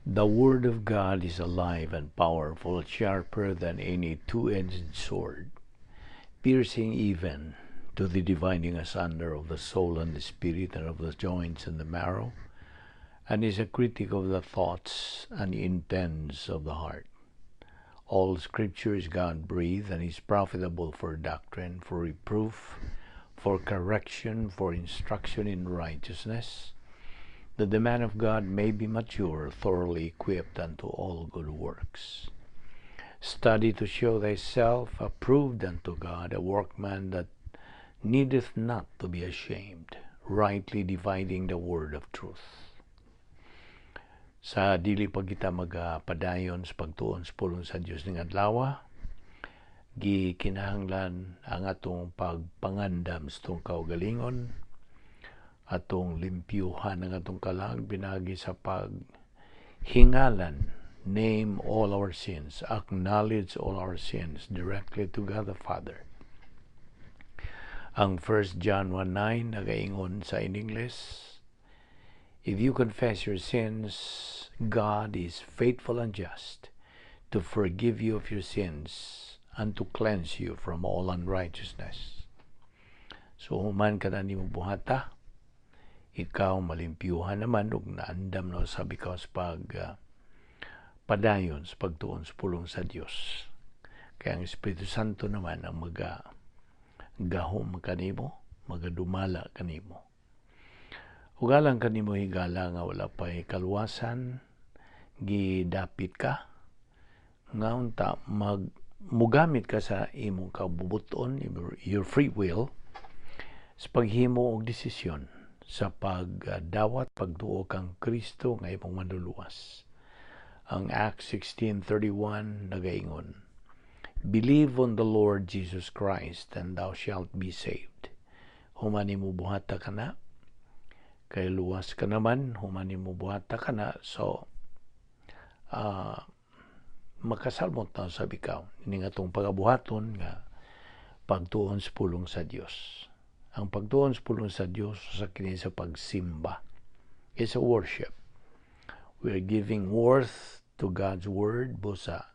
The Word of God is alive and powerful, sharper than any two-edged sword, piercing even to the dividing asunder of the soul and the spirit and of the joints and the marrow, and is a critic of the thoughts and intents of the heart. All Scripture is God-breathed and is profitable for doctrine, for reproof, for correction, for instruction in righteousness, that the man of God may be mature, thoroughly equipped unto all good works. Study to show thyself approved unto God, a workman that needeth not to be ashamed, rightly dividing the word of truth. Sa dili pa kita magapadayon sa pagtuon sa pulong sa Dios ning adlaw, gikinahanglan ang atong pagpangandam sa atong kaugalingon, atong limpyuhan ang atong kalag pinaagi sa paghingalan, name all our sins, acknowledge all our sins directly to God the Father. Ang 1 John 1:9 nagaingon sa in English, "If you confess your sins, God is faithful and just to forgive you of your sins and to cleanse you from all unrighteousness." So human ka na nimo buhata, ikaw malimpyuhan naman ug naandam na usab ikaw sa pag padayon sa pagtuon sa pulong sa Dios. Kaya ang Espiritu Santo naman ang maga gahom kanimo, magadumala kanimo. Ug alang kanimo, higala, nga wala pa'y kaluwasan, gidapit ka nga unta mag mugamit ka sa imong kabubuton, your free will, sa paghimo og desisyon sa pagdawat, pagtuo kang Kristo nga imong manluluwas. Ang Acts 16:31 nagaingon, "Believe on the Lord Jesus Christ and thou shalt be saved." Human nimo buhata kana, kay luwas ka naman human nimo buhata kana, so makasalmot na usab ikaw ini nga atong pagabuhaton nga pagtuon sa pulong sa Dios. Ang pagtuon sa pulong sa Dios sa kini sa pagsimba is a worship. We are giving worth to God's word, busa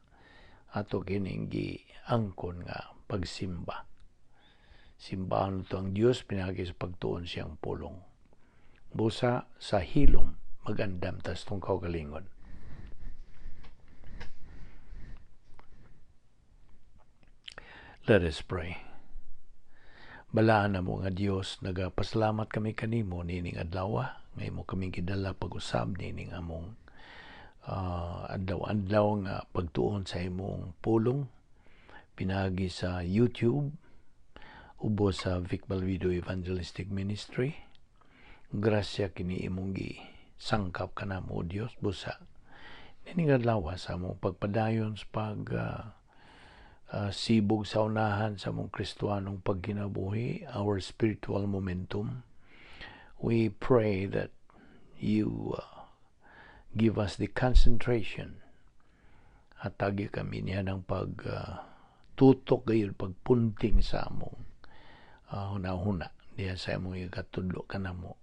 ato kining giangkon nga pagsimba. Simbahan to ang Dios pinaagi sa pagtuon siyang pulong. Busa sa hilom magandam tas tong kaugalingon. Let us pray. Balaan na mo nga Dios, nagapasalamat kami kanimo nining adlaw nga imo kaming gidala pag-usab nining among adlaw-adlaw nga pagtuon sa imong pulong pinaagi sa YouTube ubos sa Vic Balbido Evangelistic Ministry. Grasya kini imong gi sangkap kanamo, o Dios, busa nining adlaw sa among pagpadayon sa pag sibog sa unahan sa among Kristohanong pagkinabuhi, our spiritual momentum. We pray that you give us the concentration at tagi kami niya ng pag tutok gayon, pagpunting sa among hunahuna diya sa among ikatudlo kanamo,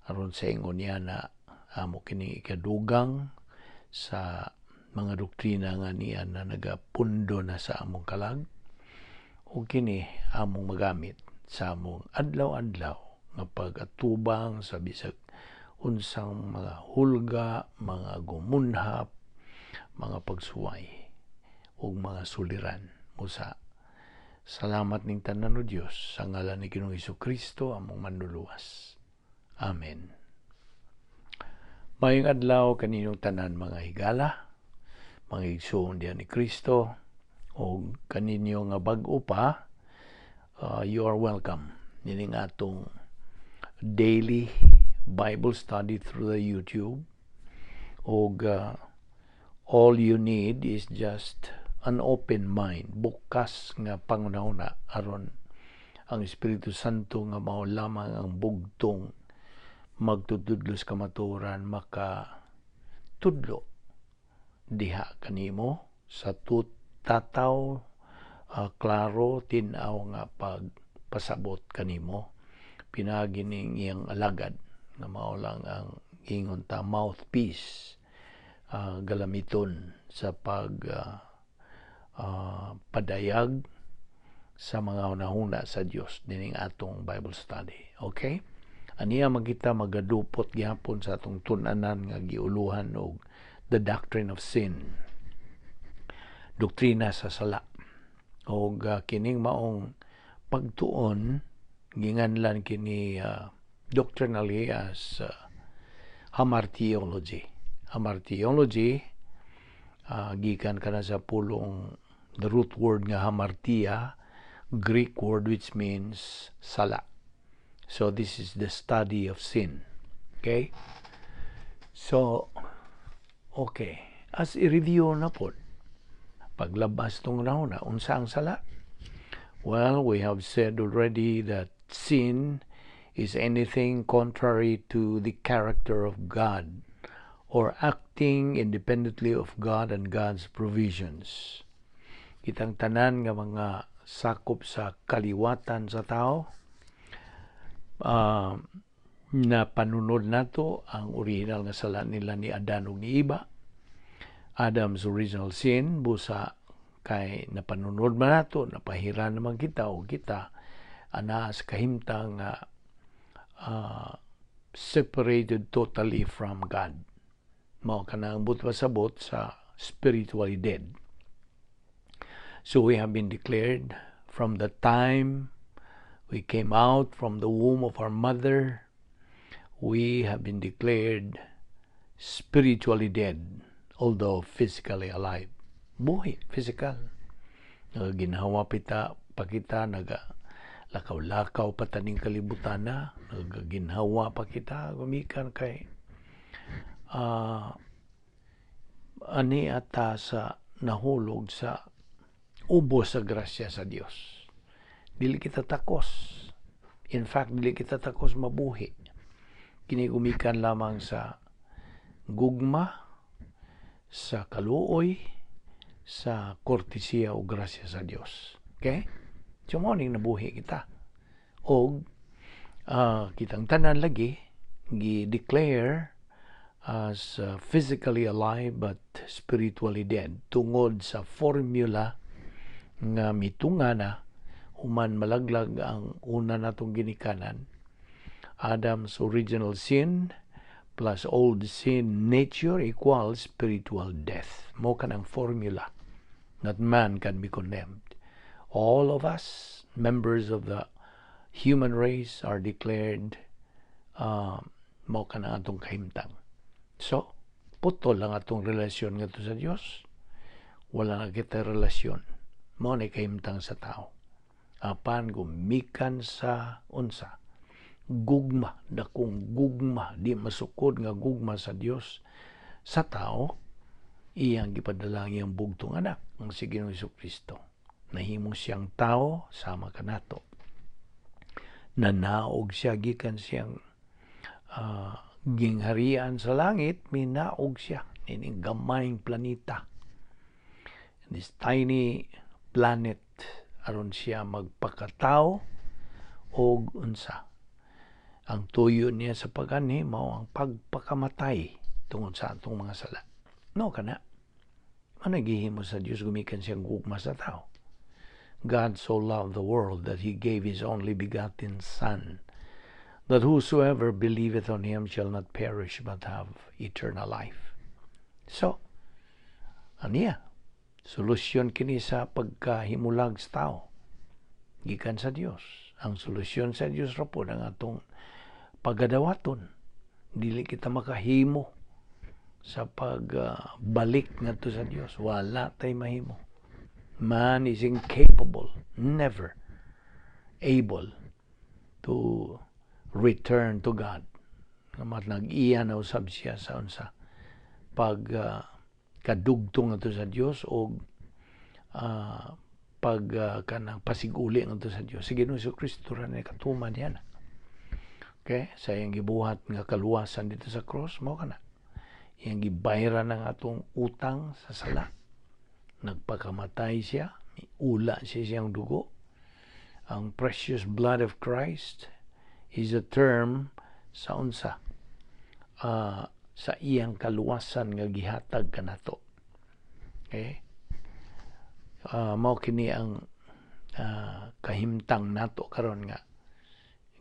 aron sa ingon niya na amo kining ikadugang sa mga doktrina nga niya na nagapundo na sa among kalag, ug kini among magamit sa among adlaw-adlaw nga pag-atubang sa bisag unsang mga hulga, mga gumunhap, mga pagsuway ug mga suliran. Musa salamat ning tanan, o Dios, sa ngalan ni Ginoong Kristo, among manluluwas. Amen. Maayong adlaw kaninyong tanan, mga higala, mga igsoon diha ni Kristo, o kaninyo nga bag-o pa, you are welcome nining atong daily Bible study through the YouTube. Og all you need is just an open mind, bukas nga pangunahuna, aron ang Espiritu Santo nga mao lamang ang bugtong magtutudlo sa kamatuoran maka tudlo diha kanimo sa tataw, klaro tin-aw nga pagpasabot kanimo pinaagi ning iyang alagad nga mao lang ang ingon ta mouthpiece galamiton sa pag padayag sa mga hunahuna sa Dios dining atong Bible study. Okay? Aniya magita magadupot gihapon sa atong tun-anan nga giuluhan og the doctrine of sin. Doktrina sa sala. Og kining maong pagtuon, ginganlan kini doctrinally as hamartiology. Hamartiology gikan kana sa pulong, the root word nga hamartia, Greek word which means sala. So this is the study of sin. Okay? So, okay. As i-review na po, paglabas tong na, unsa ang sala? Well, we have said already that sin is anything contrary to the character of God or acting independently of God and God's provisions. Kitang tanan nga mga sakop sa kaliwatan sa tao, na panunod nato ang original nga sala nila ni Adan ug ni Eva, Adam's original sin. Busa kay napanunod man nato, napahiran naman kita o kita ana sa kahimtang nga separated totally from God. Mao kana ang buot pasabot sa spiritually dead. So we have been declared, from the time we came out from the womb of our mother, we have been declared spiritually dead, although physically alive. Buhi, physical. Nagaginhawa pita pa kita, naga lakaw-lakaw pa taning kalibutan na, nagaginhawa pa kita, gumikan kay ani ata sa nahulog sa ubos sa grasya sa Dios. Dili kita takos. In fact, dili kita takos mabuhi. Kini gumikan lamang sa gugma, sa kaluoy, sa kortesiya o grasya sa Dios. Okay? So, mao ning nabuhi kita. Og kitang tanan lagi gi-declare as physically alive but spiritually dead tungod sa formula nga mitunga na human malaglag ang una natong ginikanan. Adam's original sin plus old sin nature equals spiritual death. Mao kanang formula that man can be condemned. All of us, members of the human race, are declared mao kana atong kahimtang. So, putol lang atong relasyon ngadto sa Dios. Wala na kita relasyon. Mao ni kahimtang sa tao. Apan gumikan sa unsa? Gugma, dakong gugma, di masukod nga gugma sa Dios sa tao, iyang gipadala ang iyang bugtong anak, ang si Ginoong Kristo. Nahimo siyang tao sama kanato. Nanaog siya gikan siyang gingharian sa langit, minaog siya nining gamayng planeta. This tiny planet, aron siya magpakatao og unsa ang tuyo niya sa pag-anhi? Mao ang pagpakamatay tungod sa atong mga sala. No kana ano gihimo sa Dios gumikan siyang gugma sa tao. God so loved the world that he gave his only begotten Son, that whosoever believeth on him shall not perish but have eternal life. So, aniya, solusyon kini sa pagkahimulag sa tao. Gikan sa Dios. Ang solusyon sa Dios ra pod ang atong pagadawaton. Dili kita makahimo sa pagbalik ngadto sa Dios. Wala tay mahimo. Man is incapable, never able to return to God. Nga nag-iya na usab siya sa unsa? Pag kadugtong ngadto sa Dios o pag kanang pasiguli ngadto sa Dios. Sige, no, Kristo ra ni katuman yan. Okay? Sa iyang gibuhat nga kaluwasan dito sa cross, mao kana. Iyang gibayran ang atong utang sa sala. Nagpakamatay siya, ula siya siyang dugo. Ang precious blood of Christ is a term sa unsa? sa iyang kaluwasan nga gihatag kanato. Okay? Mao kini ang kahimtang nato karon nga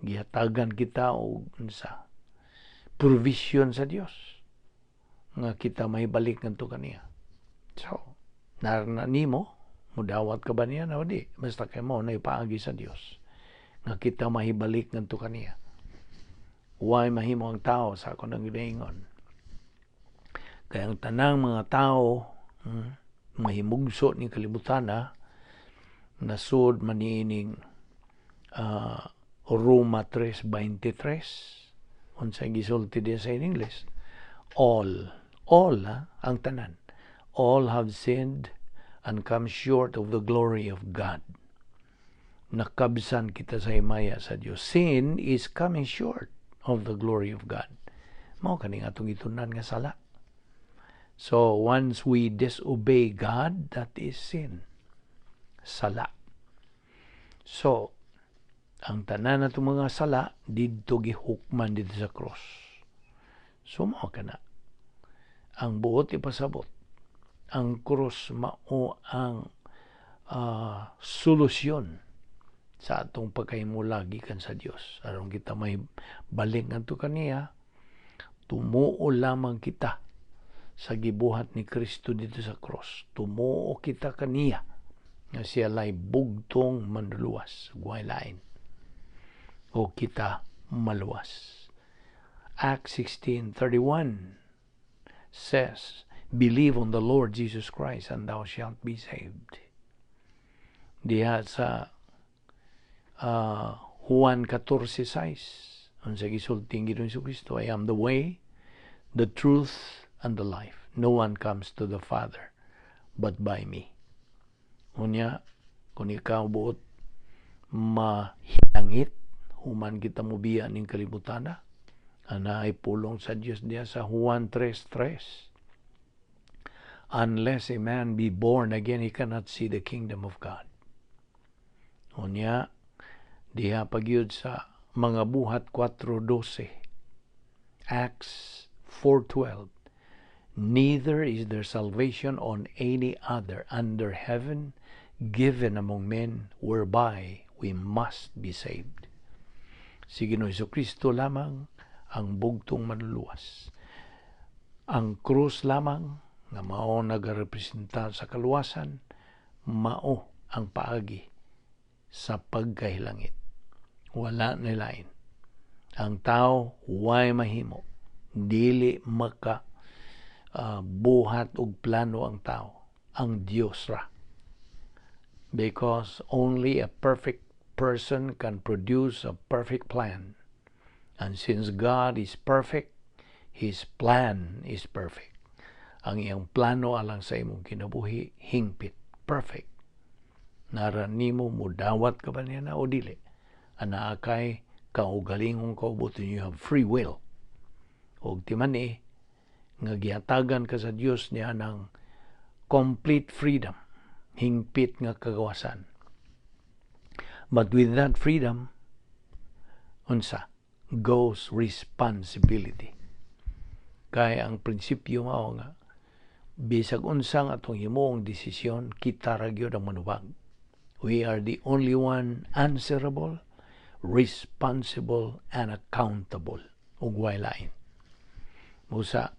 gihatagan kita og unsa, provision sa Dios nga kita mahibalik ngadto kaniya. So, naa nimo, mudawat ka ba niya na di? Basta kay mao na paagi sa Dios nga kita mahibalik ngadto kaniya. Why mahimo ang tao sa ako nang ginaingon? Kaya ang tanang mga tao, mahimugso ni kalibutan na nasud maniining Roma 3:23. Unsa gisulti diya sa in English? All, all ha, ang tanan, all have sinned and come short of the glory of God. Nakabsan kita sa himaya sa Dios. Sin is coming short of the glory of God. Mao kaning atong gitun-an nga sala. So once we disobey God, that is sin, sala. So ang tanan natong mga sala didto gihukman didto sa cross. So mao kana ang buot ipasabot, ang cross mao ang solusyon sa atong pagkahimula gikan sa Dios. Aron kita may balik ngadto kaniya, tumuo lamang kita sa gibuhat ni Kristo didto sa cross. Tumuo kita kaniya nga siya lay bugtong manluluwas, way lain, o kita maluwas. Acts 16:31 says, "Believe on the Lord Jesus Christ and thou shalt be saved." Diha sa Juan 14:6, unsa gisulti ang Ginoong Kristo? "I am the way, the truth, and the life. No one comes to the Father but by me." Unya, kung ikaw buot mahilangit, human kita mobiya ning kalibutan, ana ay pulong sa Dios diya sa Juan 3:3. "Unless a man be born again, he cannot see the kingdom of God." Unya, diha pagyud sa Mga Buhat 4:12, Acts 4:12, "Neither is there salvation on any other under heaven given among men whereby we must be saved." Si Ginoong Kristo lamang ang bugtong manluluwas. Ang krus lamang nga mao nagarepresenta sa kaluwasan, mao ang paagi sa pagkahilangit. Wala na lain. Ang tao way mahimo. Dili maka buhat og plano ang tao. Ang Dios ra. Because only a perfect person can produce a perfect plan. And since God is perfect, His plan is perfect. Ang iyang plano alang sa imong kinabuhi, hingpit, perfect. Nara nimo, mudawat ka ba niya na o dili? Anaa kay kaugalingong kaubuton, you have free will. Og timan-i nga gihatagan ka sa Dios niya ng complete freedom, hingpit nga kagawasan. But with that freedom, unsa, goes responsibility. Kay ang prinsipyo mao nga bisag unsang atong himuong desisyon, kita ra gyud ang manubag. We are the only one answerable, responsible, and accountable, ug way lain. Musa,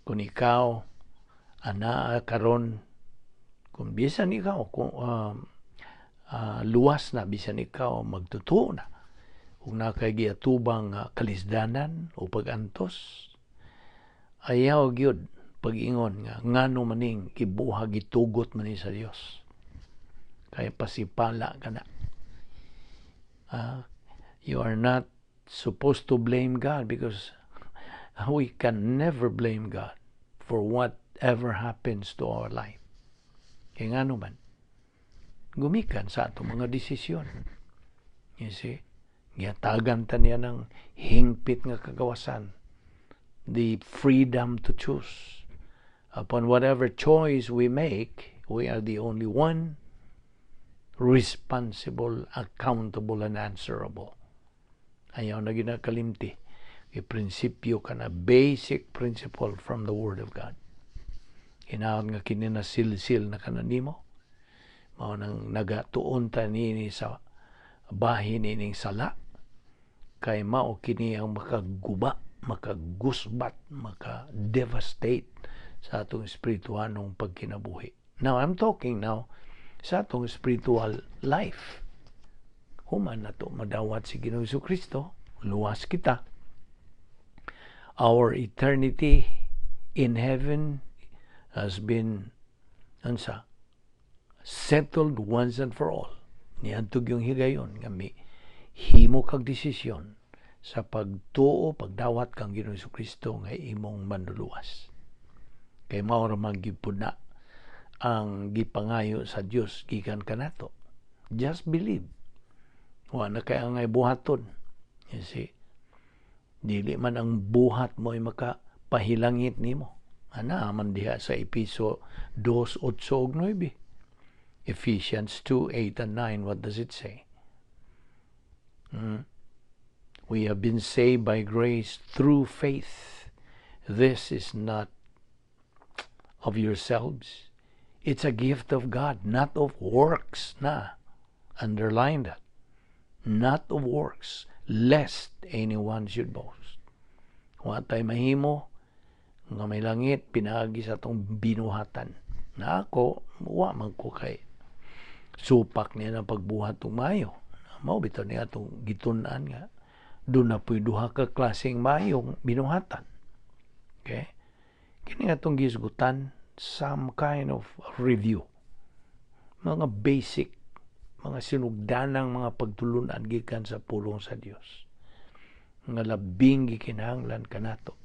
kung ikaw anaa karon, kung bisan ikaw kung luwas na, bisan ikaw magtotoo na, kung naa kay giatubang kalisdanan o pag-antos, ayaw gyud pag-ingon nga ngano maning gibuha, gitugot man ni sa Dios. Kaya pasipala ka na. You are not supposed to blame God because we can never blame God for whatever happens to our life. Kaya ngano man, gumikan sa atong mga desisyon. You see? Gihatagan ta niya ng hingpit nga kagawasan. The freedom to choose. Upon whatever choice we make, we are the only one responsible, accountable, and answerable. Ayaw na ginakalimti. Kay prinsipyo kana, basic principle from the Word of God. Hinaot nga kini na silsil na kana nimo. Mao nang nagatuon ta nini sa bahin ining sala kay mao kini ang makaguba, makagusbat, maka-devastate sa atong espirituhanong pagkinabuhi. Now, I'm talking now sa atong spiritual life. Human nato madawat si Ginoong Kristo, luwas kita. Our eternity in heaven has been, unsa, settled once and for all. Niadto yung higayon nga mi himo kag desisyon sa pagtuo, pagdawat kang Ginoong Kristo nga imong manluluwas. Kay mao ra man gyud pud na ang gipangayo sa Dios gikan kanato. Just believe. Wa na kay angay buhaton. You see? Dili man ang buhat mo ay makapahilangit nimo. Ana man diha sa Episo 2:8 ug 9. Ephesians 2:8 and 9, what does it say? We have been saved by grace through faith. This is not of yourselves. It's a gift of God, not of works. Na, underline that. Not of works, lest anyone should boast. Wa tay mahimo nga may langit pinaagi sa atong binuhatan. Na ako, wa man ko kay supak niya ng pagbuhat og maayo. Mao bitaw niya atong gitun-an nga duna po'y duha ka klaseng maayong binuhatan. Okay? Kini atong gisgutan, some kind of review. Mga basic, mga sinugdanang mga pagtulunan gikan sa pulong sa Dios. Nga labing gikinahanglan kanato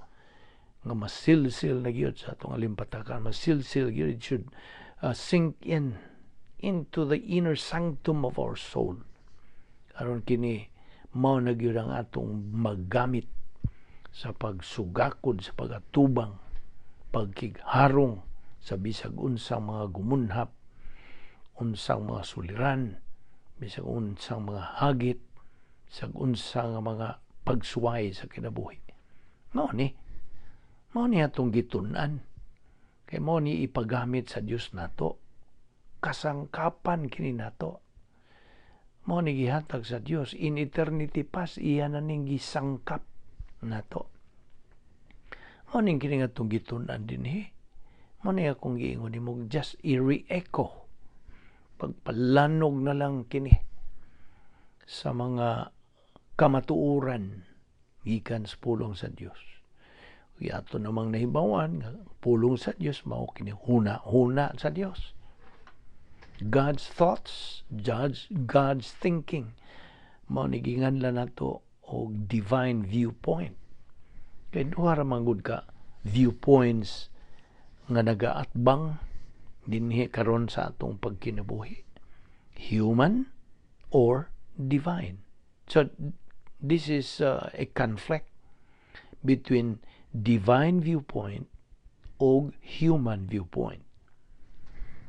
nga masilsil na gyud sa atong alimpatakan, masilsil gyud. It should sink in into the inner sanctum of our soul aron kini mao na gyud ang atong magamit sa pagsugakod, sa pagatubang, pagkigharong sa bisag unsang mga gumunhap, unsang mga suliran, bisag unsang mga hagit, bisag unsang mga pagsuway sa kinabuhi. Mao ni atong gitun-an kay mao ni ipagamit sa Dios nato. Kasangkapan kini nato. Mao ni gihatag sa Dios in eternity past, iya na ning gisangkap nato. Mao ning kini nga atong gitun-an dinhi. Mao ni akong giingon nimo, just i-re-echo, pagpalanog na lang kini sa mga kamatuoran gikan sa pulong sa Dios. Ato namang nahibawan nga pulong sa Dios mao kini huna-huna sa Dios. God's thoughts, judge God's thinking. Mao ni ginganlan nato og divine viewpoint. Kay duha ra man gud ka viewpoints nga nagaatbang dinhi karon sa atong pagkinabuhi. Human or divine. So this is a conflict between divine viewpoint og human viewpoint.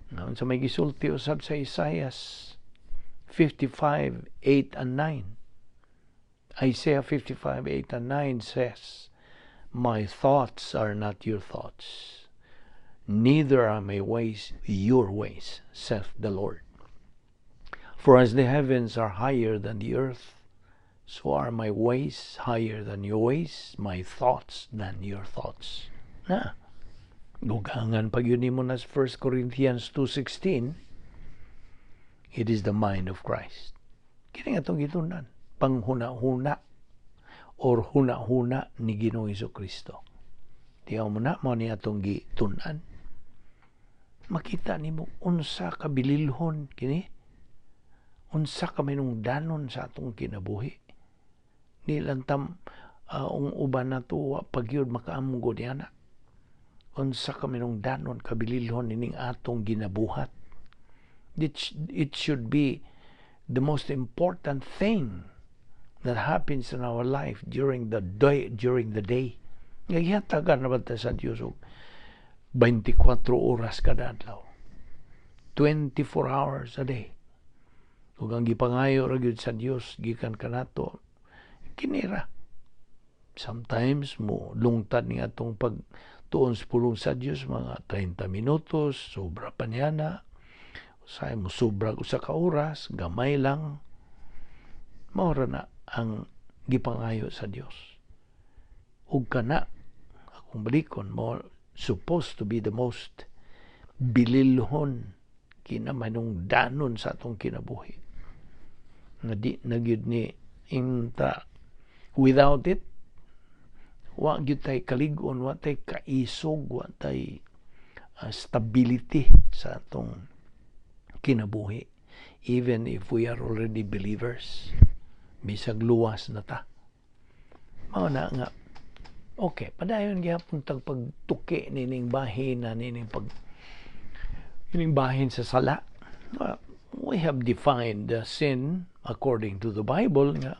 Now, sa may gisulti usab sa Isaiah 55, 8 and 9. Isaiah 55, 8 and 9 says, "My thoughts are not your thoughts, neither are my ways your ways, saith the Lord. For as the heavens are higher than the earth, so are my ways higher than your ways, my thoughts than your thoughts." Na, dugangan pag yun nimo na 1 Corinthians 2:16, it is the mind of Christ. Kini atong gitun-an, panghuna-huna or huna-huna ni Ginoong Kristo. Tiyaw mo na, mao ni atong gitun-an. Makita nimo unsa ka bililhon kini, unsa ka minungdanon sa atong kinabuhi. Di lang tam ang uban nato wa pagyud makaamgo niana unsa ka minungdanon, kabililhon ining atong ginabuhat. It should be the most important thing that happens in our life during the day. Nga gihatagan na ba ta sa Dios og 24 oras kada adlaw? 24 hours a day. Ug ang gipangayo ra gyud sa Dios gikan kanato kinira. Sometimes mo lungtad ni atong pag tuon sa pulong sa Dios mga 30 minutos, sobra pa niya na. Usahay mo sobra usa ka oras, gamay lang. Mao ra na ang gipangayo sa Dios. Ug kana akong balikon mo, supposed to be the most bililhon, kinamanungdanon sa atong kinabuhi. Nga di na gyud ni inta, without it, wa gyud tay kalig-on, wa tay kaisog, wa tay stability sa atong kinabuhi. Even if we are already believers, bisag luwas na ta. Mao na nga, okay, padayon gihapon tag pagtuki nining bahin na nining pag nining bahin sa sala. We have defined the sin according to the Bible nga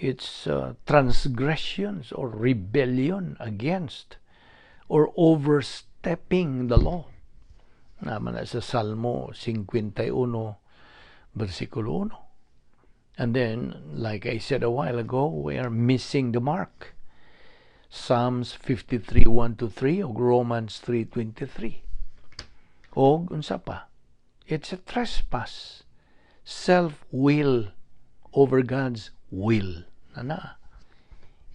it's transgressions or rebellion against or overstepping the law. Naman na sa Salmo 51, versikulo 1. And then, like I said a while ago, we are missing the mark. Psalms 53, 1 to 3 o Romans 3:23. O unsa pa? It's a trespass. Self-will over God's will. Na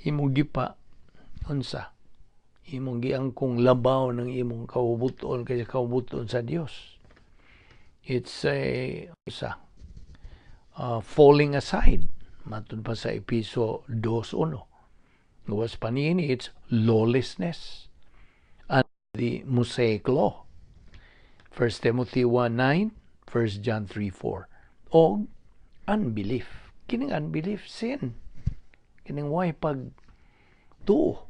imong gipa unsa? Imong giangkong labaw ng imong kaubuton kaysa kaubuton sa Dios. It's a sa falling aside. Matud pa sa Episo 2:1. Gawas pa niini, it's lawlessness and the Mosaic law. 1 Timothy 1:9, 1 John 3:4. O unbelief. Kining unbelief, sin. Kining way pag tuo.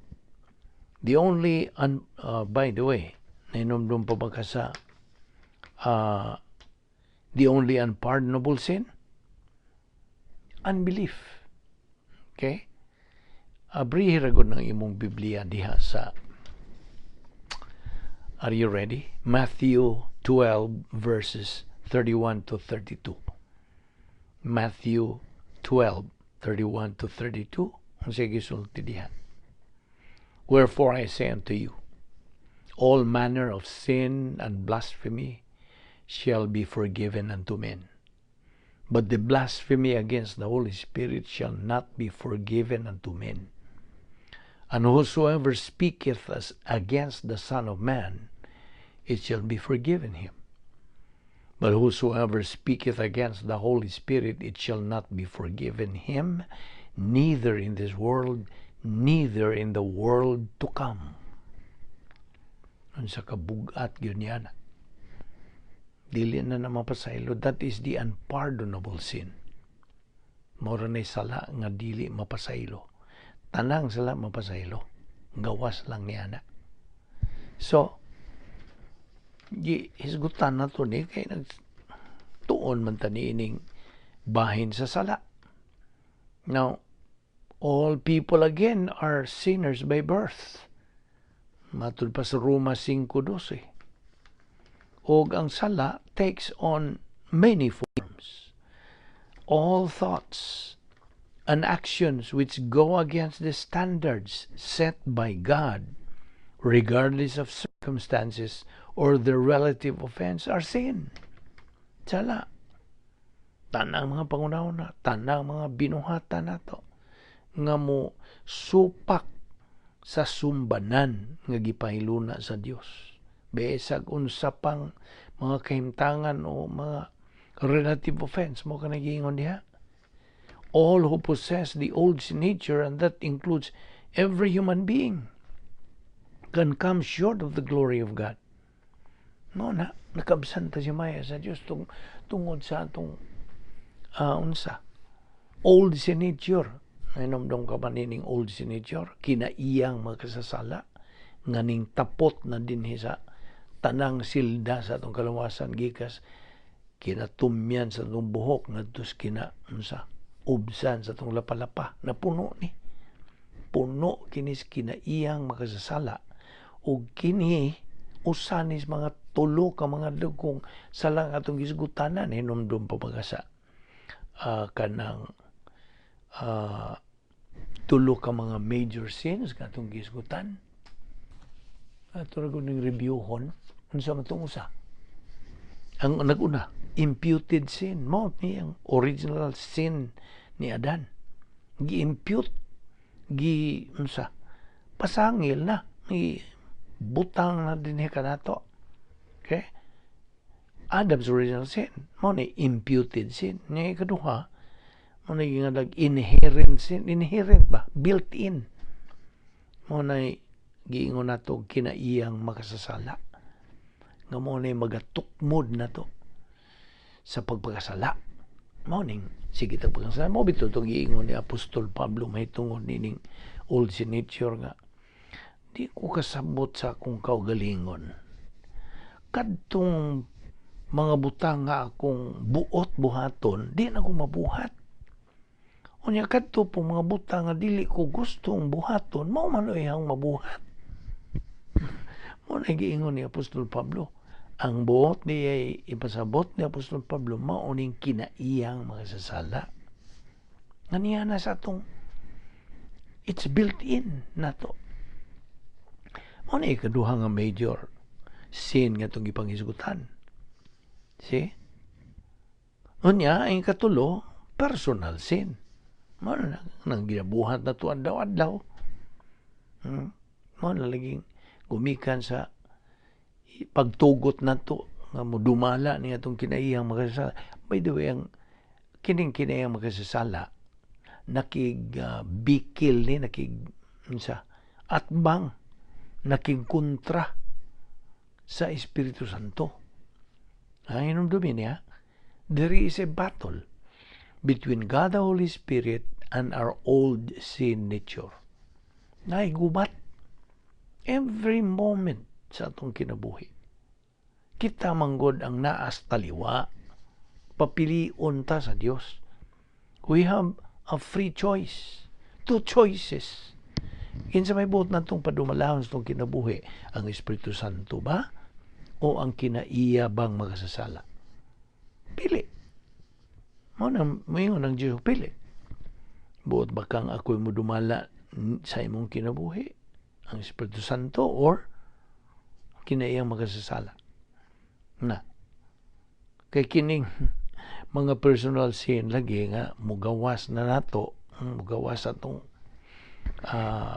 The only, by the way, nahinomdom pa ba ka sa the only unpardonable sin? Unbelief. Okay? Abrihi ra gud ng imong Biblia diha sa. Are you ready? Matthew 12 verses 31 to 32. Matthew 12, 31 to 32. Ang sige gisulti diha? "Wherefore I say unto you, all manner of sin and blasphemy shall be forgiven unto men. But the blasphemy against the Holy Spirit shall not be forgiven unto men. And whosoever speaketh as against the Son of Man, it shall be forgiven him. But whosoever speaketh against the Holy Spirit, it shall not be forgiven him, neither in this world, neither in the world to come." Unsa ka bugat gyud niya na. Dili na na mapasaylo. That is the unpardonable sin. Mora na sala nga dili mapasaylo. Tanang sala mapasaylo. Gawas lang niya na. So, gi hisgutan na to ni kay nag tuon man ta niining bahin sa sala. Now, all people again are sinners by birth. Matud pa sa Roma 5:12. Og ang sala takes on many forms. All thoughts and actions which go against the standards set by God, regardless of circumstances or the relative offense, are sin. Sala. Tanang mga pangunahuna, tanang mga binuhatan nato nga mo supak sa sumbanan nga gipahiluna sa Dios. Besag unsa pang mga kahimtangan o mga relative offense mo ka nagiingon diha. All who possess the old nature, and that includes every human being, can come short of the glory of God. No na, nakabsan ta si Maya sa Dios tungod sa atong unsa old nature. Nahinomdom ka ba nining old nature? Kinaiyang makasasala nga ning tapot na dinhi sa tanang silda sa atong kalawasan, gikas kinatumyan sa atong buhok ngadto sa kina unsa ubsan sa atong lapalapa, na puno ni puno kinis kinaiyang makasasala. Ug kini usa nis mga tulo ka mga dagkong salang atong gisgutanan. Hinumdum pa ba sa kanang Tulo ka mga major sins nga atong gihisgutan. Ato ra ning reviewhon unsa man tong usa. Ang naguna, imputed sin, mao ni ang original sin ni Adan. Gi-impute, gi unsa, pasangil na, gi butang na dinhi kanato. Okay? Adam's original sin, mao ni imputed sin. Nya ikaduha, mao ni giingon inherent sin, inherent ba? Built in. Mao na giingon nato kinaiyang makasasala. Nga mao na magatukmod nato sa pagpakasala. Mao ning sige tag pagkasala. Mao bitaw to giingon ni Apostol Pablo mahitungod nining old sin nature nga di ko kasabot sa akong kaugalingon. Kadtong mga butang nga akong buot buhaton, di na ko mabuhat. Unya kadto po mga butang nga dili ko gustong buhaton, mao man iyang mabuhat. Mao na giingon ni Apostol Pablo. Ang buot niya ipasabot ni Apostol Pablo mao ning kinaiyang makasasala. Nga niya na sa atong it's built in nato. Mao na ikaduha nga major sin nga itong gipanghisgutan. See? Unya, ang katulo, personal sin. Mao na nang ginabuhat na to adlaw-adlaw. Mao na laging gumikan sa pagtugot nato nga modumala ni atong kinaiyang makasasala. By the way, ang kining kinaiyang makasasala nakig bikil ni, nakig unsa, atbang, nakig kontra sa Espiritu Santo. Ay, hinumdumi niya, there is a battle between God the Holy Spirit and our old sin nature. Naigubat every moment sa atong kinabuhi. Kita manggod ang naas taliwa, papilion ta sa Dios. We have a free choice. Two choices. Kinsa may buot natong padumalahon sa atong kinabuhi? Ang Espiritu Santo ba? O ang kinaiya bang makasasala? Pili. Mao na moingon ang Diyos, pili. Buot ba kang ako'y mudumala sa imong kinabuhi? Ang Espiritu Santo or kinaiyang makasasala? Na. Kay kining mga personal sin lagi nga mugawas na nato, mugawas atong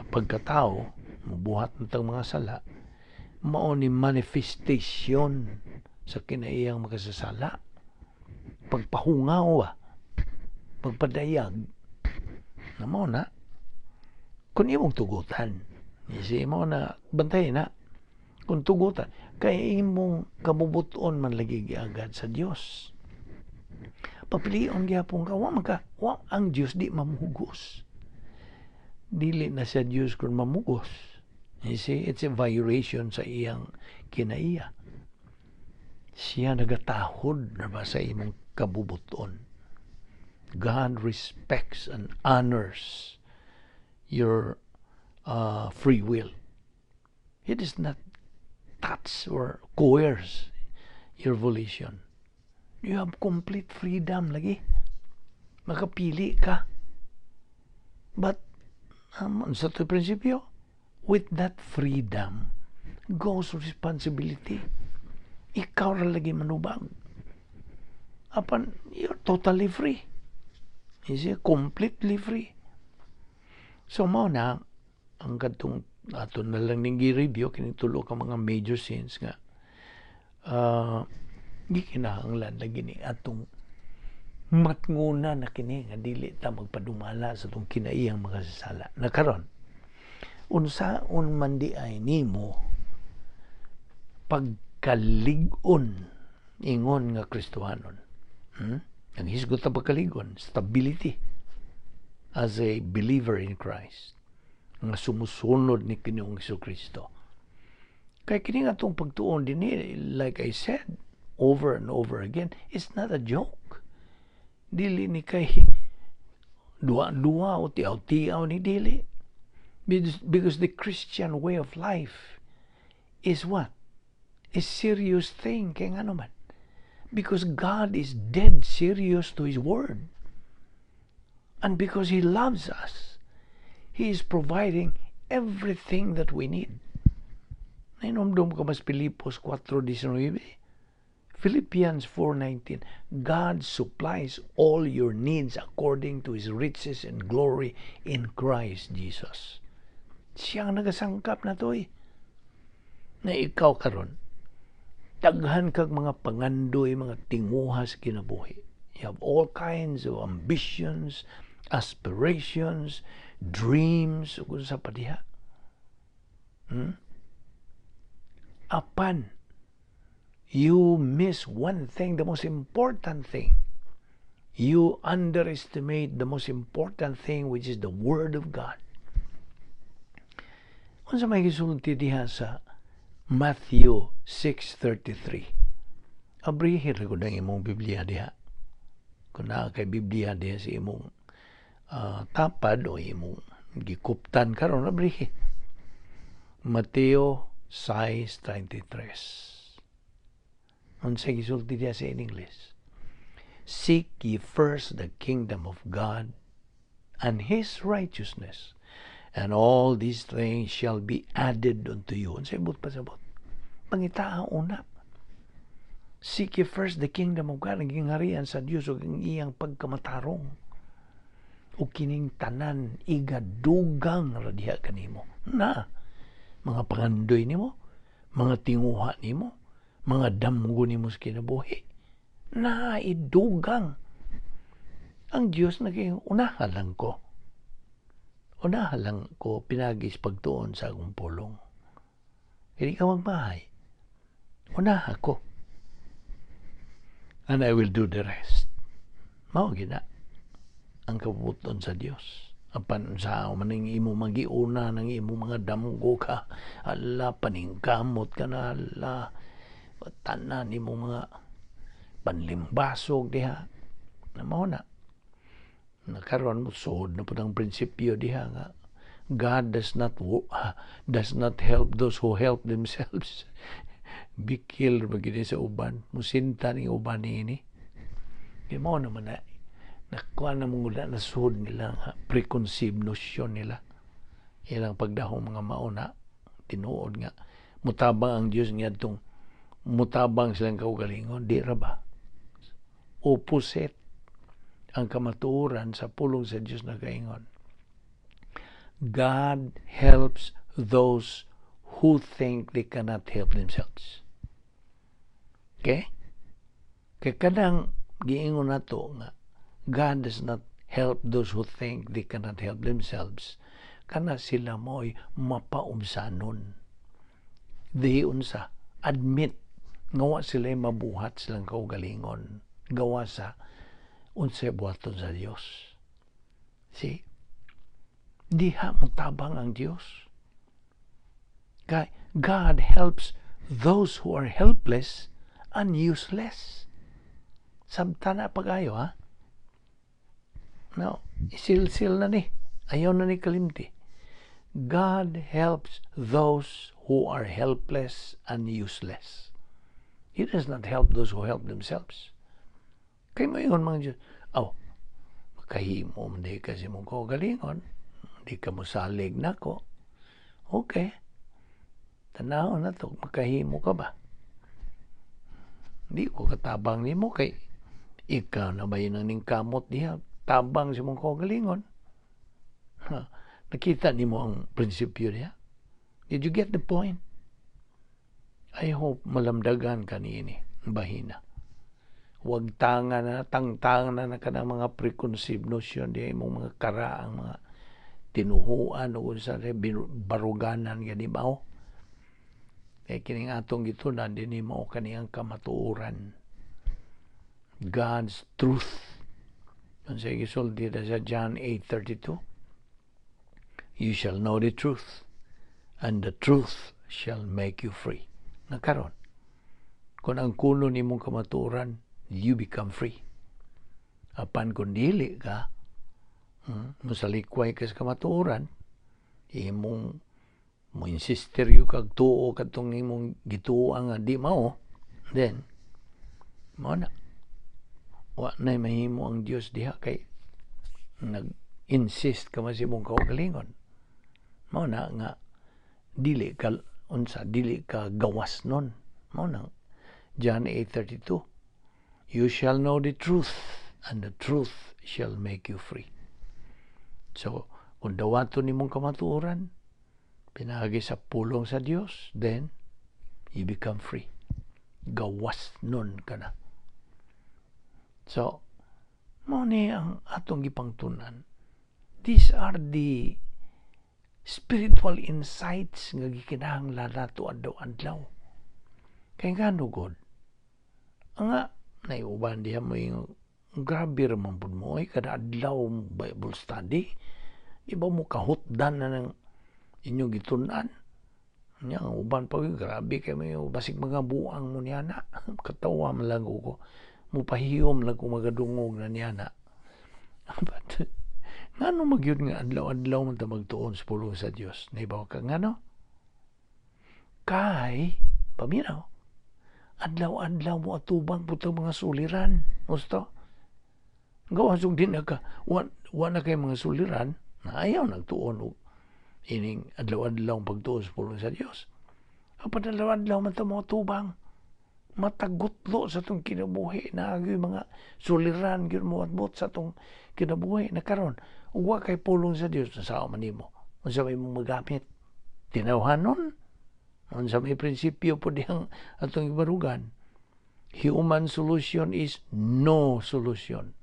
pagkatao, mubuhat natang mga sala, mao ni manifestation sa kinaiyang makasasala. Pagpahungaw ba, pagpadayag, na mao na, kung imong tugutan, si mo na bantay na, kung tugutan, kay imong kabubuton man lagi giagad sa Dios. Papilion gyapon ka, wa man ka, wa ang Dios di mamugos. Dili na siya Dios kung mamugos. You see, it's a violation sa iyang kinaiya. Siya nagatahod na ba sa imong kabubuton. God respects and honors your free will. He does not touch or coerce your volition. You have complete freedom lagi. Makapili ka. But sa to prinsipyo, with that freedom goes responsibility. Ikaw ra lagi manubag. Apan, you're totally free. You see, completely free. So, mao na, ang kadtong ato na lang ning gi-review kining tulo ka mga major sins nga gikinahanglan lagi ni atong matnguna na kini nga dili ta magpadumala sa atong kinaiyang makasasala. Na karon, unsaon man di ay nimo pagkalig-on ingon nga Kristohanon? Ang hisgot na pagkalig-on, stability as a believer in Christ nga sumusunod ni Ginoong Kristo. Kay kini nga atong pagtuon dinhi, like I said over and over again, it's not a joke. Dili ni kay duwa-duwa o tiaw-tiaw ni dili. Because the Christian way of life is what? A serious thing. Kay ngano man? Because God is dead serious to His word. And because He loves us, He is providing everything that we need. Nahinomdom ka mas Pilipos 4:19? Philippians 4:19. God supplies all your needs according to His riches and glory in Christ Jesus. Siya ang nagasangkap na to eh. Na ikaw karon, daghan kag mga pangandoy, mga tinguha sa kinabuhi. You have all kinds of ambitions, aspirations, dreams, ug sa padiha. Apan, you miss one thing, the most important thing. You underestimate the most important thing, which is the Word of God. Unsa may gisulti diha sa Matthew 6:33? Abrihi ra gud ang imong Biblia diha. Kung naa kay Biblia diha sa imong tapad o imong gikuptan karon, abrihi. Mateo 6:33. Unsa gisulti diha sa in English? "Seek ye first the kingdom of God and His righteousness, and all these things shall be added unto you." Unsa ibot pasabot? Pangitaa una. Seek ye first the kingdom of God, ang gingharian sa Dios ug ang iyang pagkamatarong. Ug kining tanan igadugang ra diha kanimo. Na mga pangandoy nimo, mga tinguha nimo, mga damgo nimo sa kinabuhi, na idugang. Ang Dios naging unahan lang ko. Unahan lang ko pinagi sa pagtuon sa akong pulong. Hindi ka magmahay. Unaha ko. And I will do the rest. Mao gina ang kabubuton sa Dios. Apan sa man ang imo magiuna ng imo mga damgo ka, ala, paningkamot ka na, ala, tanan imo mga panlimbasog diha. Na mao na. Nakaroon mo suod na pud ang prinsipyo diha nga God does not help those who help themselves. Bikil ra gid sa uban, musinta ning uban niini. Kay mao naman na nakuha na mong wala na suod nila nga preconceived notion nila. Ilang pagdahong mga mauna, tinuod nga mutabang ang Dios ngadtong mutabang silang kaugalingon, di ra ba? Opposite ang kamatuoran sa pulong sa Dios nagaingon. God helps those who think they cannot help themselves. Okay? Kay kanang giingon nato nga God does not help those who think they cannot help themselves. Kana sila mo'y mapaumsanon. Di unsa, admit nga wa sila mabuhat silang kaugalingon. Gawa sa unsay buhaton sa Dios. See? Diha mo tabang ang Dios. God helps those who are helpless and useless. Sabta na pag-ayo, ha? No, isilsil na ni. Ayaw na ni kalimti. God helps those who are helpless and useless. He does not help those who help themselves. Kay mo ingon mga Diyos, "Oh, makahimo man di kasi mong kaugalingon, di ka mosalig nako." Okay. Tanaw na to, makahimo ka ba? Di ko katabang nimo kay ikaw na ba yun ang ningkamot diha tabang sa imong kaugalingon? Ha, nakita nimo ang prinsipyo niya? Did you get the point? I hope malamdagan ka niini bahina. Huwag tanga na, tangtang na na ka ng mga preconceived notion diha imong mga karaang mga tinuhuan o sa baruganan gani ba o? Kay kining atong gitunan dinhi mao kani ang kamatuoran. God's truth. Unsay gisulti sa John 8:32? "You shall know the truth, and the truth shall make you free." Nakaron, kung ang kuno nimong kamatuoran, you become free. Apan kung dili ka, mosalikway ka sa kamatuoran, imong mo insister yu kag tuo kadtong imong gituo nga di mao, then mao na. Wa na mahimo ang Dios diha kay nag-insist ka man sa imong kaugalingon. Mao na nga dili ka unsa, dili ka gawas nun. Mao na John 8:32, "You shall know the truth and the truth shall make you free." So kung dawaton nimong kamatuoran pinaagi sa pulong sa Dios, then you become free, gawas nun ka na. So mao ni ang atong gipangtunan. These are the spiritual insights nga gikinahanglan nato adlaw-adlaw. Kay ngano god? Nga naiuban diha mo yung grabe ra man pud mo oy, kada adlaw Bible study. Di ba mo kahutdan na ng inyong gitun-an? Nya ang uban pa, grabe kay may basig mga buang mo niya na. Katawa man lang ko. Mupahiyom lang ko magadungog na niya na. But ngano magyud nga adlaw-adlaw man ta magtuon sa pulong sa Dios? Naibaw ka ngano? Kay paminaw, adlaw-adlaw mo atubang pud mga suliran. Gusto? Gawas og di na ka, wa na kay mga suliran, na ayaw nagtuon og ining adlaw-adlaw pagtuon sa pulong sa Dios. Apan adlaw-adlaw man ta mo atubang, matagutlo sa atong kinabuhi, na mga suliran gyud mo atbot sa atong kinabuhi na karon ug wa kay pulong sa Dios, sa man nimo, unsa may imong magamit? Tinawhanon? Unsa may prinsipyo po diyang atong ibarugan? Human solution is no solution.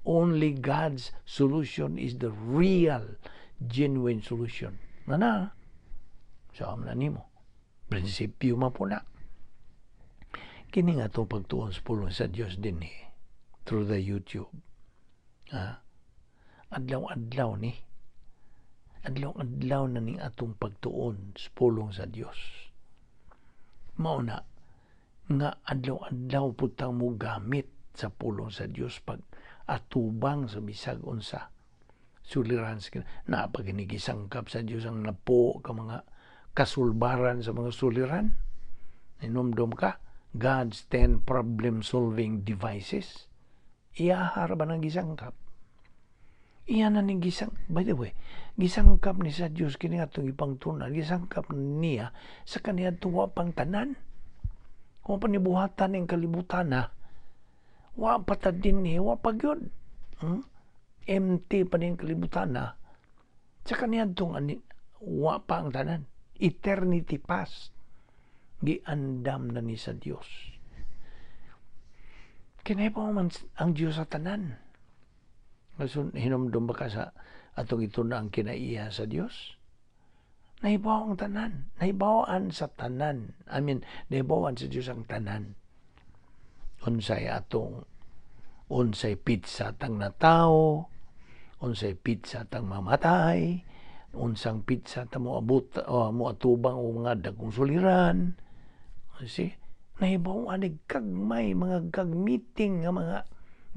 Only God's solution is the real, genuine solution. Na na sa na nimo, prinsipyo man po na. Kini nga itong pagtuon sa pulong sa Dios din eh, through the YouTube. Ha? Adlaw-adlaw ni. Adlaw-adlaw na ning atong pagtuon sa pulong sa Dios. Mao na nga adlaw-adlaw pud tang mo gamit sa pulong sa Dios pag atubang sa bisag unsa suliran sa na pag sa Dios ang napo ka mga kasulbaran sa mga suliran. Inumdum ka God's 10 problem-solving devices. Iyaha ra ba nang gisangkap? Iya na ning gisang, by the way, gisangkap ni sa Dios kini atong ipangtunan, gisangkap niya sa kaniya tuwa pang tanan. Kung pa nibuhatan ning kalibutan na, wa pa ta din ni, wa pa gyud. Empty pa ning kalibutan na. Sa kaniadtong ani, wa pa ang tanan. Eternity past. Giandam na ni sa Dios. Kinay pa man ang Dios sa tanan. Ngayon, hinumdum ba ka sa atong ito na ang kinaiya sa Dios? Nahibaw ang tanan. Nahibawaan sa tanan. I mean, nahibawaan sa Dios ang tanan. Unsay atong, unsay petsa tang natao, unsay petsa tang mamatay, unsang petsa ta mo abot o mo atubang o mga dagkong suliran. See? Nahibaw ani gagmay mga gagmiting nga mga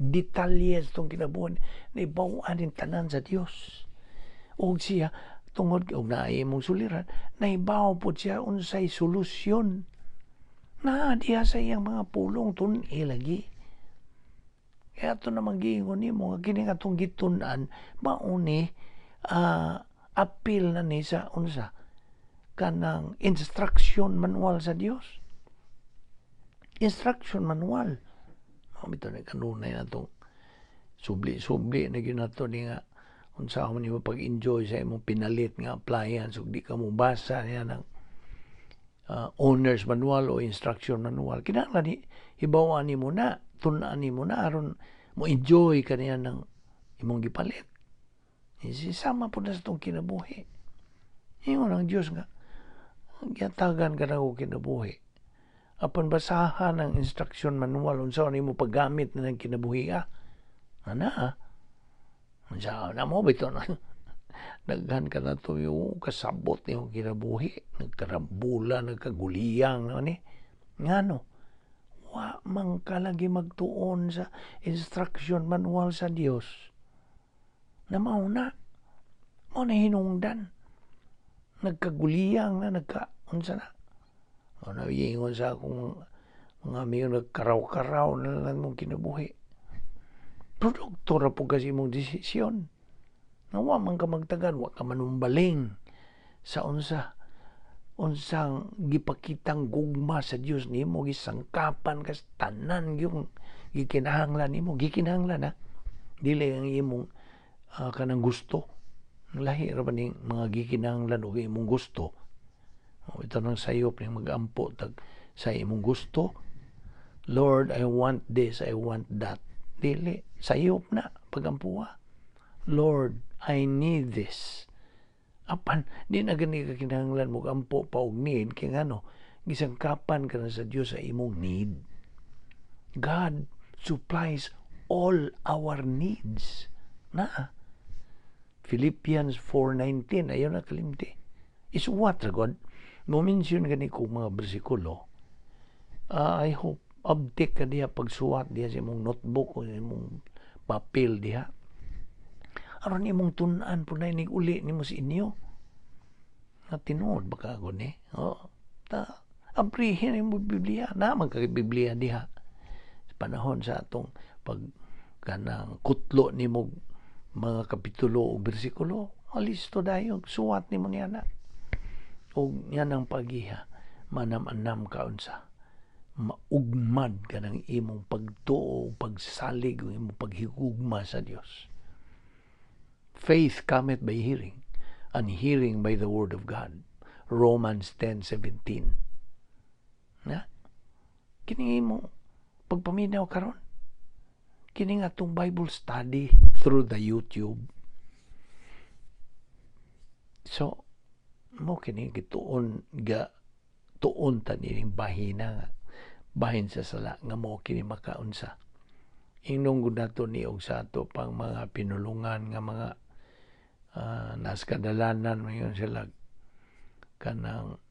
detalye sa itong kinabuhi, nahibaw ani tanan sa Dios. Og siya tungod og naay imong suliran, nahibaw pod siya unsay solusyon. Naa diha sa iyang mga pulong, tun-i lagi. Kaya ato namang giingon nimo nga kini atong gitun-an mao ni apil na ni sa unsa kanang instruction manual sa Dios. Instruction manual. Mao bitaw ni kanunay na tong subli-subli na gyud nato ni nga unsa man nimo pag-enjoy sa imong pinalit nga appliance ug di ka mo basa niya ng owner's manual o instruction manual. Kinahanglan ni hibaw-an nimo na, tun-an nimo na aron mo enjoy ka niya ng imong gipalit. Sama po na sa itong kinabuhi. Ingon ang Diyos nga, gihatagan ka na og kinabuhi. Apan basahan ang instruction manual unsa nimo paggamit na ng kinabuhi ah. Ana ah. Unsa na mo bitaw na daghan ka na to yung kasabot niyong kinabuhi, nagkarambula, nagkaguliyang na ni. Ngano? Wa man ka lagi magtuon sa instruction manual sa Dios. Na mao na. Mao na hinungdan. Nagkaguliyang na, nagka, unsa na. O naingon sa akong mga amigo, nagkaraw-karaw na lang mong kinabuhi. Produkto ra po kasi imong desisyon. Nga wa man ka magtagan, wa ka manumbaling. Sa unsa unsang gipakitang gugma sa Dios nimo, gisangkapan ka sa tanan yung gikinahanglan nimo, gikinahanglan ha, dili ang imong kanang gusto. Lahi ra ba ning mga gikinahanglan og imong gusto? O, ito nang sayop ning magampo tag sa imong gusto. "Lord, I want this, I want that." Dili sayop na pagampuha. "Lord, I need this." Apan di na gani ka kinahanglan mo ampo pa og need, kay ngano, gisangkapan ka na sa Dios sa imong need. God supplies all our needs na. Philippians 4:19, ayaw na kalimti. Isuwat ra god mo mention gani ko mga bersikulo. I hope abtik ka diha pagsuwat diha sa imong notebook o sa imong papel diha, aron imong tun-an po na nig uli nimo sa inyo nga tinuod ba ka ni. Oh, ta abrihin imong Biblia na man kay Biblia diha sa panahon sa atong pag kanang kutlo nimo mga kapitulo o bersikulo, alisto dayon, suwat nimo niya na og yan ang pagiha, manam-anam ka unsa maugmad ka ng imong pagtuo, pagsalig o imong paghigugma sa Dios. Faith cometh by hearing, and hearing by the word of God. Romans 10:17. Na? Kini mo pagpaminaw karon. Kini nga atong Bible study through the YouTube. So, mo kini gituon ga tuon ta nining bahina nga bahin sa sala nga mo kini makaunsa. Ingnon gud nato ni og sa ato pang mga pinulungan nga mga nas kadalanan, mayon sila kanang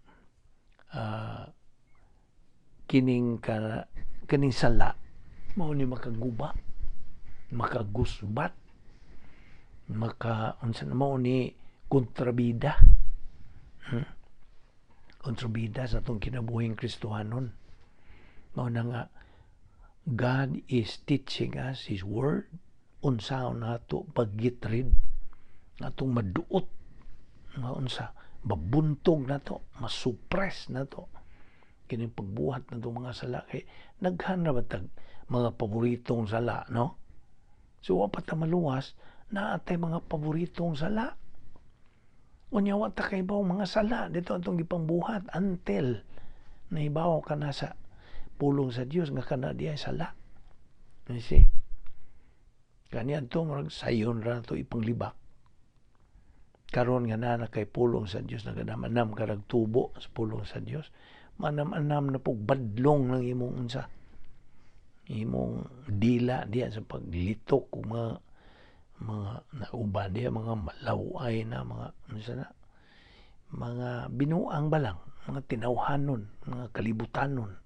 kining ka, kining sala mao ni makaguba, makagusbat, maka unsa na, mao ni kontrabida, Kontrabida sa atong kinabuhing Kristohanon. Mao na nga God is teaching us His Word, unsaon nato pag-get rid, atong maduot nga unsa, mabuntog nato, masuppress nato kining pagbuhat nato mga sala, kay naghan ra ba tag mga paboritong sala, no? So wa pa ta maluwas, naa tay mga paboritong sala. Unya wa ta kahibaw mga sala dito atong gipangbuhat until nahibaw ka na sa pulong sa Dios nga kana diay sala. You see? Kaniadto murag sayon ra to ipanglibak. Karon nga na kay pulong sa Dios, naganam-anam ka tubo sa pulong sa Dios, manam-anam na pug badlong ng imong unsa, imong dila diya sa paglitok ug mga nauban diya, mga malaway na mga unsa na, mga binuang balang, mga tinawhanon, mga kalibutanon.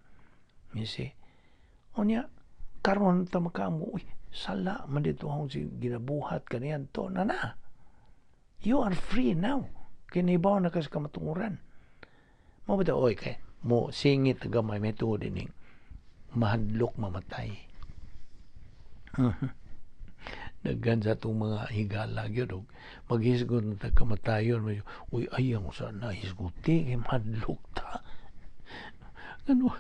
You see? Unya karon ta makaamo, "Uy, sala man dito akong si ginabuhat kaniyan to na na." You are free now. Kinibaw na ka sa kamatunguran. Mo ba, oy, kay mo singit gamay may tuod ining mahadlok mamatay. Daghan sa atong mga higala gyud og maghisgot na tag kamatayon, "Uy, ayaw sa na hisguti kay mahadlok ta." Ano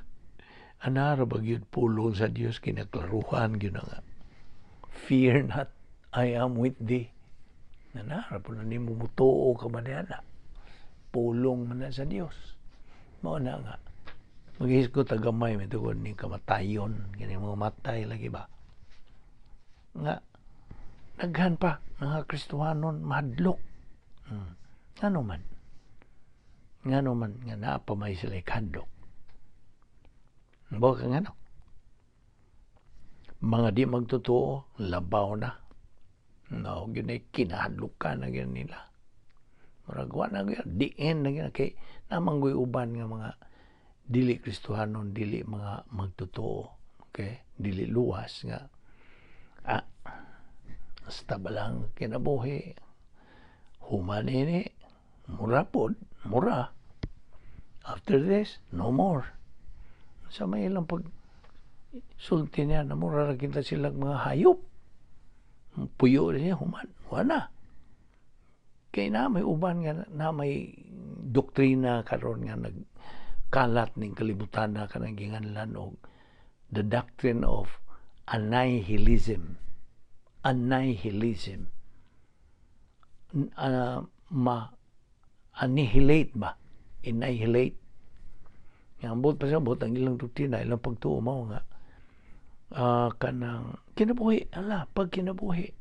anara ba gyud pulong sa Dios, kinaklaruhan gyud na nga, "Fear not, I am with thee." Nanara po na nimo, mutuo ka ba niya na pulong man na sa Dios? Mao na nga maghisgot ta gamay may tungod ni kamatayon, kini mga matay lagi ba nga daghan pa mga Kristohanon mahadlok. Ngano man? Ngano man nga naa pa may sila kahadlok? Bo ka ngano? Mga di magtotoo, labaw na. No, gyud ay kinahadlokan na gyud nila. Murag wa na gyud, diin na gyud, kay namanggoy uban nga mga dili Kristohanon, dili mga magtotoo. Okay? Dili luwas nga basta ba lang kinabuhi, human ini, mura pod, mura. After this, no more. Sa may ilang pag sulti niya na mura ra kita silang mga hayop. Puyo niya, human, wala. Kay na may uban nga na may doktrina karon nga nagkalat ning kalibutan na kanang ginganlan og the doctrine of annihilism. Annihilism. Ma annihilate ba? Annihilate. Nga ang buot pa sa buot ang ilang doktrina, ilang pagtuo mao nga kanang kinabuhi, ala, pag kinabuhi.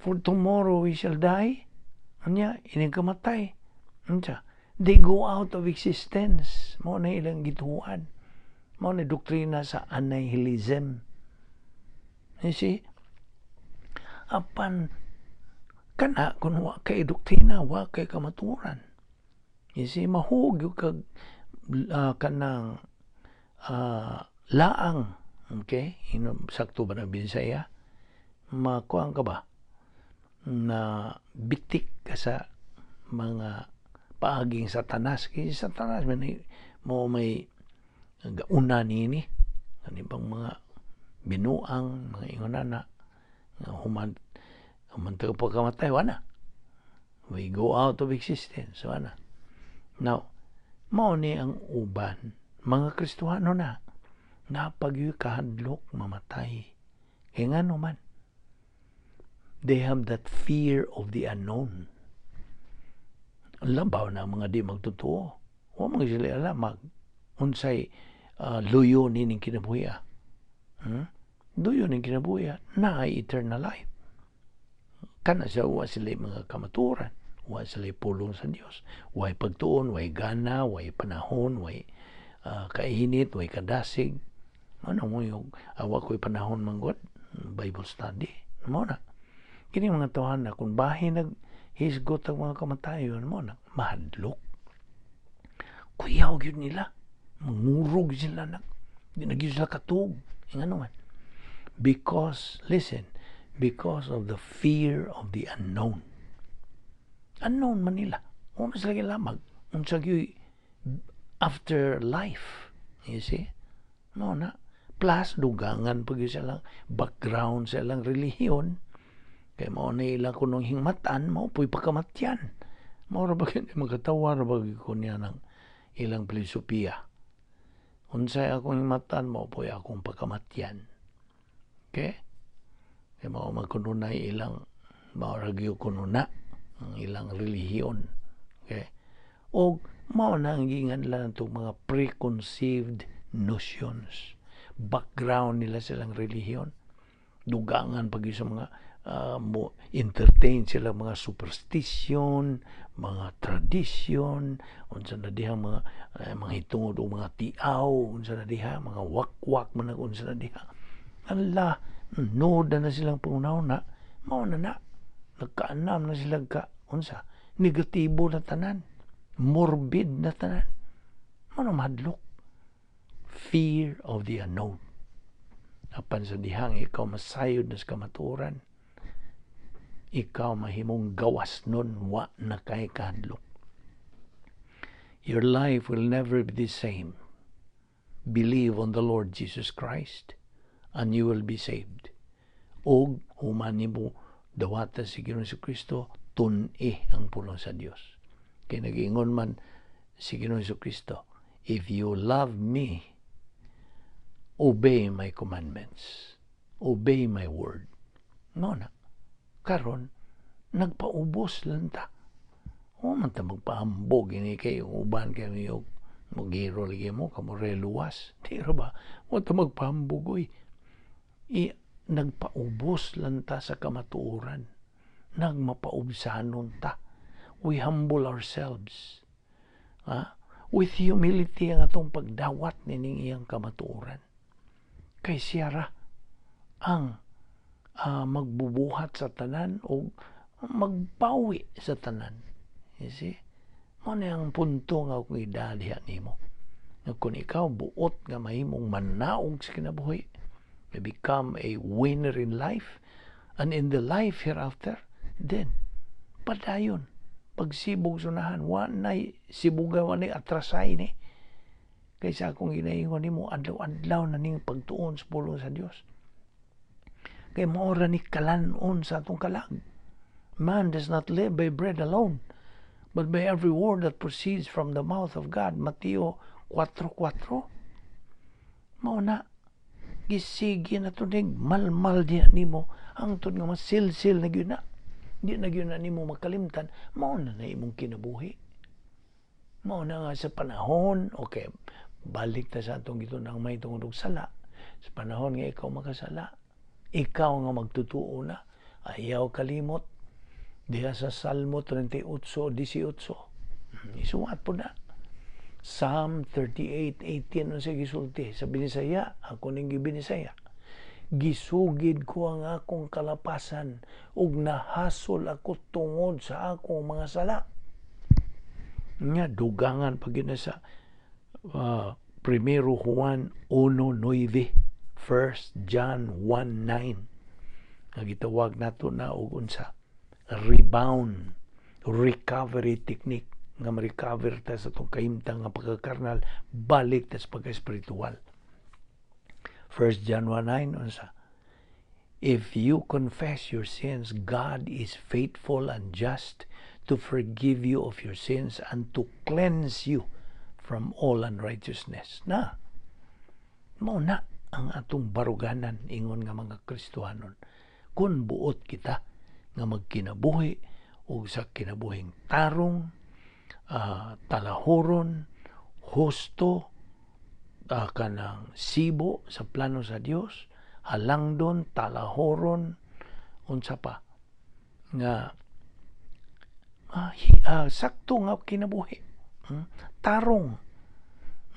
For tomorrow we shall die. Anya, ining kamatay. Unsa? They go out of existence. Mao na ilang gituan. Mao na doktrina sa annihilism. You see? Apan kana kung wa kay doktrina, wa kay kamaturan. You see, mahug kag kanang laang. Okay? Ino, sakto ba na Binsaya? Makuang ka ba? Na bitik ka sa mga paaging Satanas. Kaya Satanas man mo may gauna nini kani bang mga binuang mga ingon na nga human human pagkamatay, wala, we go out of existence, wala. Now, mao ni ang uban mga Kristohano na napagyoy kahadlok mamatay. Kay ngano man, they have that fear of the unknown. Labaw na mga di magtotoo. Wa man sila alam mag unsay luyo nining kinabuhi. Luyo ning kinabuhi na ay eternal life. Kana siya, wa sila mga kamaturan, wa sila pulong sa Dios, way pagtuon, way gana, way panahon, way kainit, way kadasig. Ano mo yung awa ko'y panahon manggod Bible study mo na. Kini mga tawhan na kung bahin nag hisgot ang mga kamatayon mo na mahadlok. Kuyaw gyud nila. Mangurog sila na. Di na gyud sila katug. Ngano man? Because, listen, because of the fear of the unknown. Unknown man nila. Wa man sila gilamag. Unsa gyud after life. You see? No na. Plus, dugangan pag silang background sa ilang relihiyon. Kay mao na ilang kunong hingmatan, mao po'y pagkamatyan. Mao ra ba gyud magkatawa ra ba ko niya ng ilang filosofiya. Unsay akong hingmatan, mao po'y akong pagkamatyan. Okay? Kay mao man kuno na ilang, mao ra gyud kuno na ang ilang relihiyon. Okay? O mao na ang ginganlan itong mga preconceived notions. Background nila silang relihiyon. Dugangan pag sa mga mo entertain sila mga superstition, mga tradisyon, unsa na diha mga mga hitungod o mga tiaw, unsa na diha mga wakwak man, unsa na diha. Ala, noda na silang pangunaw na, mao na na. Nagkaanam na sila ka unsa, negatibo na tanan, morbid na tanan. Mao na mahadlok. Fear of the unknown. Apan sa dihang ikaw masayod na sa kamatuoran, ikaw mahimong gawas nun, wa na kay kahadlok. Your life will never be the same. Believe on the Lord Jesus Christ and you will be saved. Og human nimo dawata si Ginoong Kristo, tun-i ang pulong sa Dios. Kay nagiingon man si Ginoong Kristo, "If you love me, obey my commandments. Obey my word." No na. Karon, nagpaubos lang ta. O man ta magpaambog ini kay uban kay niyo mogiro lagi mo kamo reluwas. Di ra ba? Wa ta magpaambog, oy. I, nagpaubos lang ta sa kamatuoran. Nagmapaubsanon ta. We humble ourselves. Ha? With humility ang atong pagdawat nining iyang kamatuoran. Kay siya ra ang magbubuhat sa tanan o magbawi sa tanan. You see? Mo na ang punto nga akong idaliha nimo. Nga kung ikaw buot nga mahimong manaog sa kinabuhi, you become a winner in life and in the life hereafter, then padayon pagsibog sunahan, wa nay sibuga, wa nay atrasay ni. Kaysa akong ginaingon nimo, adlaw-adlaw na ning pagtuon sa pulong sa Dios. Kay mao ra ni kalan-on sa atong kalag. Man does not live by bread alone, but by every word that proceeds from the mouth of God. Mateo 4:4. Mao na, gisigi na tunig, malmal diya nimo, hangtod nga masilsil na gyud na. Di na gyud na nimo makalimtan, mao na na imong kinabuhi. Mao na nga sa panahon, okay, balik ta sa atong gitunang may tungod og sala. Sa panahon nga ikaw makasala, ikaw nga magtutuo na, ayaw kalimot. Diha sa Salmo 38:18. Isuwat po na. Psalm 38:18, unsa gisulti sa Binisaya, ako ning gibinisaya. "Gisugid ko ang akong kalapasan ug nahasol ako tungod sa akong mga sala." Nga dugangan pa gyud na sa Primero Juan 1:9, 1 John 1:9, nga gitawag nato na og unsa? Rebound recovery technique, nga ma-recover ta sa atong kahimtang nga pagkakarnal, balik ta sa pagka-espiritual. 1 John 1:9, unsa? "If you confess your sins, God is faithful and just to forgive you of your sins and to cleanse you from all unrighteousness." Na mao na ang atong baruganan ingon nga mga Kristohanon kun buot kita nga magkinabuhi og sa kinabuhing tarong, talahuron, husto, kanang sibo sa plano sa Dios, halangdon, talahuron, unsa pa nga sakto nga kinabuhi, Tarong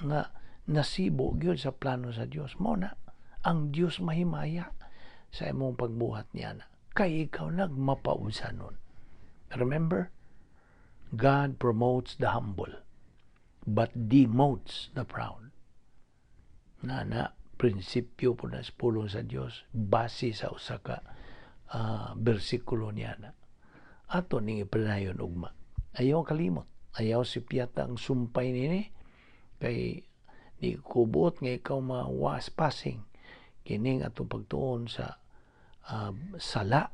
nga nasibo gyud sa plano sa Dios. Mao na ang Dios mahimaya sa imong pagbuhat niya na kay ikaw nagmapausanon. Remember, God promotes the humble but demotes the proud. Na na prinsipyo po na sa pulong sa Dios base sa usa ka bersikulo niya na ato ning ipanayon ugma. Ayaw kalimot, ayaw sipyata ang sumpay nini kay di kubuot nga ikaw mawas passing kining atong pagtuon sa sala.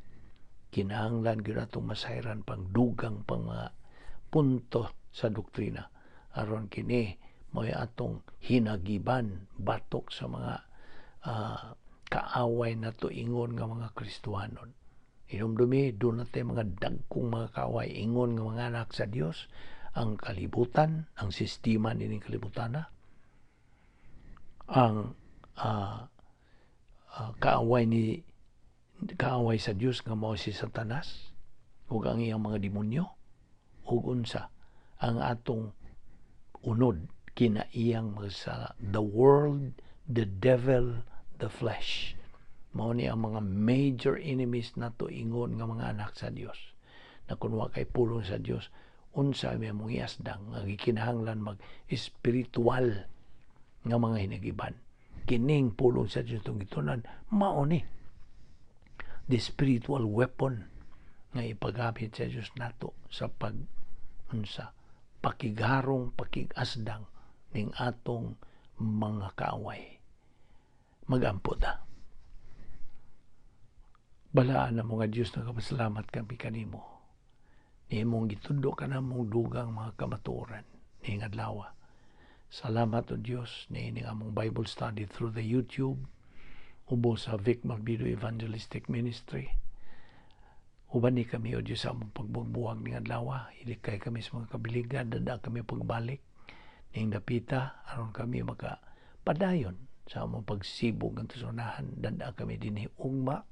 Kinahanglan gyud atong masayran pang dugang pang mga punto sa doktrina aron kini mo'y atong hinagiban batok sa mga kaaway nato ingon nga mga Kristohanon. Hinumdumi, doon natin mga dagkong mga kaaway ingon nga mga anak sa Dios: ang kalibutan, ang sistema nining kalibutan, ang kaaway ni kaaway sa Dios nga mao si Satanas ug ang iyang mga demonyo, ug unsa ang atong unod kinaiyang mga the world, the devil, the flesh. Mao ni ang mga major enemies nato ingon nga mga anak sa Dios. Na kun wa kay pulong sa Dios, unsa may mong iasdang nga gikinahanglan mag espiritual nga mga hinagiban. Kining pulong sa Dios itong gitunan, mao ni the spiritual weapon nga ipagamit sa Dios nato sa pag unsa pakigarong, pakigasdang ning atong mga kaaway. Magampo ta. Balaan na mga Diyos, nagapasalamat kami kanimo. Nimong gitundo ka na mong dugang mga kamatuoran ning adlaw. Salamat o Diyos niining among Bible study through the YouTube ubo sa Vic Malbido Evangelistic Ministry. Uban ni kami o Diyos sa among pagbuwag ning adlaw. Ilikay kami sa mga kabiligan, dada kami pagbalik ning dapita aron kami maka padayon sa among pagsibog ng tusunahan. Dada kami dinhi ugma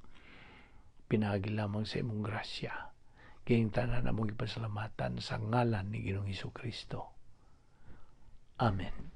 pinaagi lamang sa imong grasya. Kining tanan among ipasalamatan sa ngalan ni Ginoong Hesus Kristo. Amen.